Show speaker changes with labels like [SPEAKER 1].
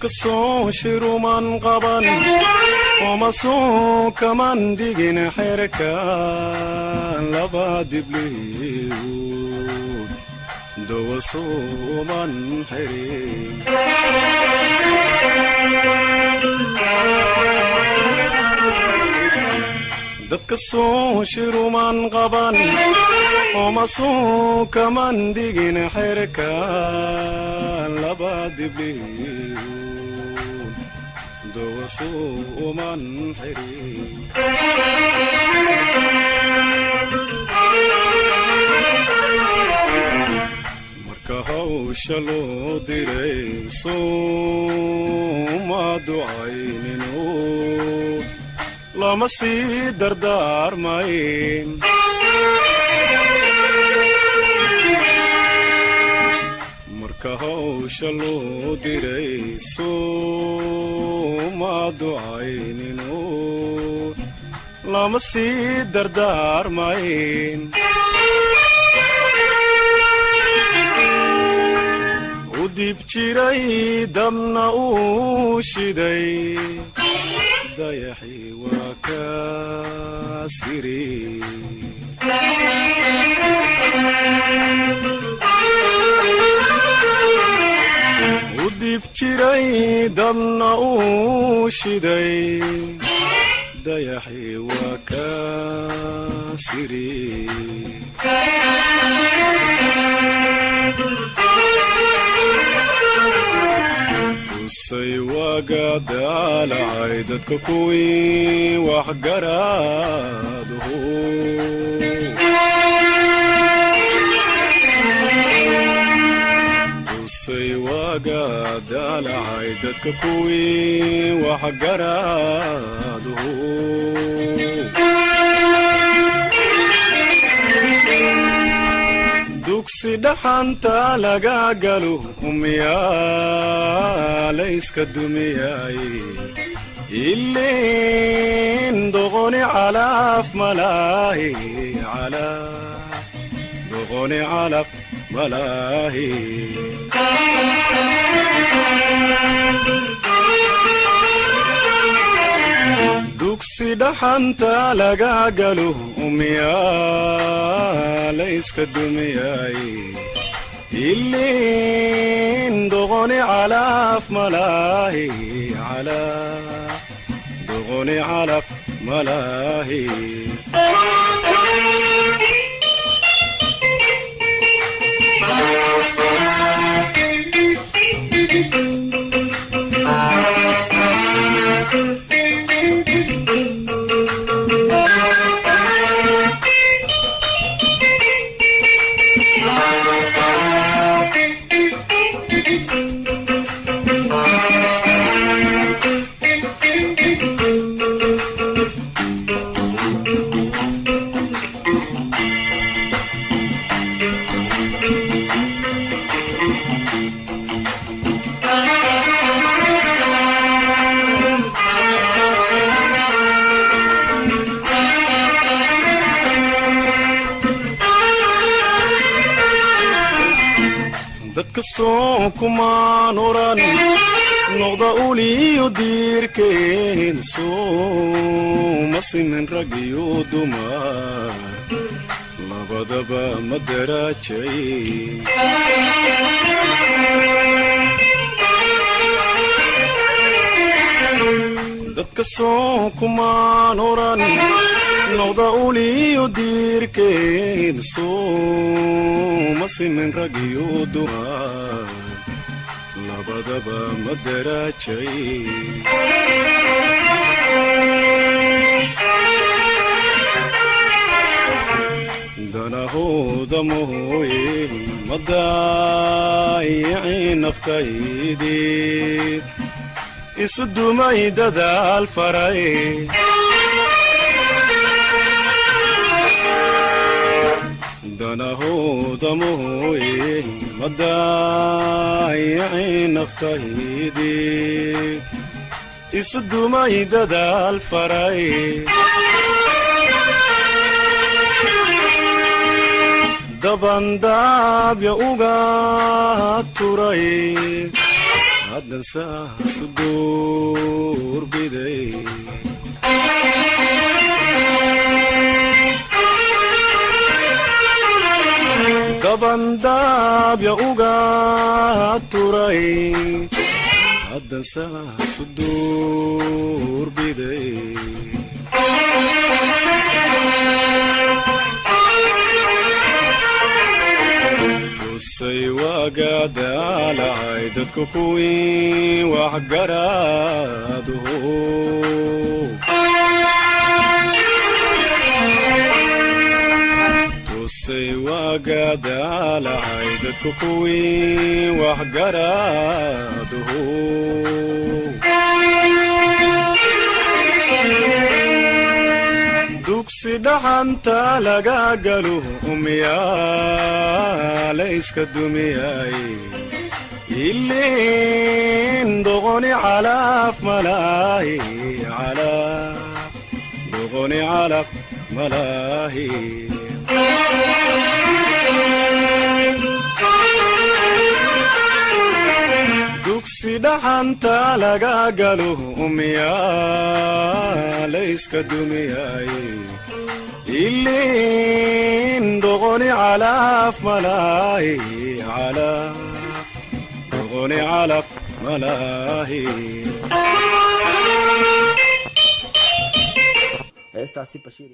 [SPEAKER 1] Dadka soo shiruman qaban oma soo kaman digin xerkan laba dibliyo dawa sooman xirin. Dadka soo shiruman qaban oma soo kaman digin xerkan laba dibliyo dawa sooman xirin. Marka hawsha loo diray sooma ducaynino lama sii dardaarmayn. Marka hawsha loo diray sooma ducaynino lama sii dardaarmayn. U dib jiray dabna uu shiday dayaxii waa kaasiri. U dib jiray dabna uu shiday dayaxii waa kaasiri. Tusay waaga daalacay dadka kuwii wax garaaduhu. Tusay waaga daalacay dadka kuwii wax garaaduhu. Dugsi dhaxanta laga galo miyaa layska dumiyay ilin doqoni calaf malaahi calaf doqoni calaf malaahi. Dugsi dhaxanta laga galo miyaa layska dumiyay ilin doqoni calaf malaahi calaf doqoni calaf malaahi. Dadka soo kumaan oran noqda uliyo diirkeen sooma simin rag iyo dumar labadaba ma darajayn. Dadka soo kumaan oran noqda uliyo diirkeen sooma simin rag iyo dumar labadaba ma darajayn. Danahooda mooye ma daayicin naftaydii isu dumay dadaal faray. Danahooda mooye ma daayicin naftaydii isu dumay dadaal faray. Dabandaabya uga turay Haddan saasu duurbiday. Dabandaabya uga turay, haddan saasu duurbiday. Tusay waagadaalacay dadku kuwii waxgaraaduhu. Tusay waagadaalacay dadku kuwii waxgaraaduhu. Dugsi dhaxanta laga galo, miyaa layska dumiyay? Ilin doqoni calaf malaahi, calaf doqoni calaf malaahi. Dugsi dhaxanta laga galo, miyaa layska dumiyay? Ilin doqoni calaf malaahi, calaf doqoni calaf malaahi.
[SPEAKER 2] Heestaasi Bashiir.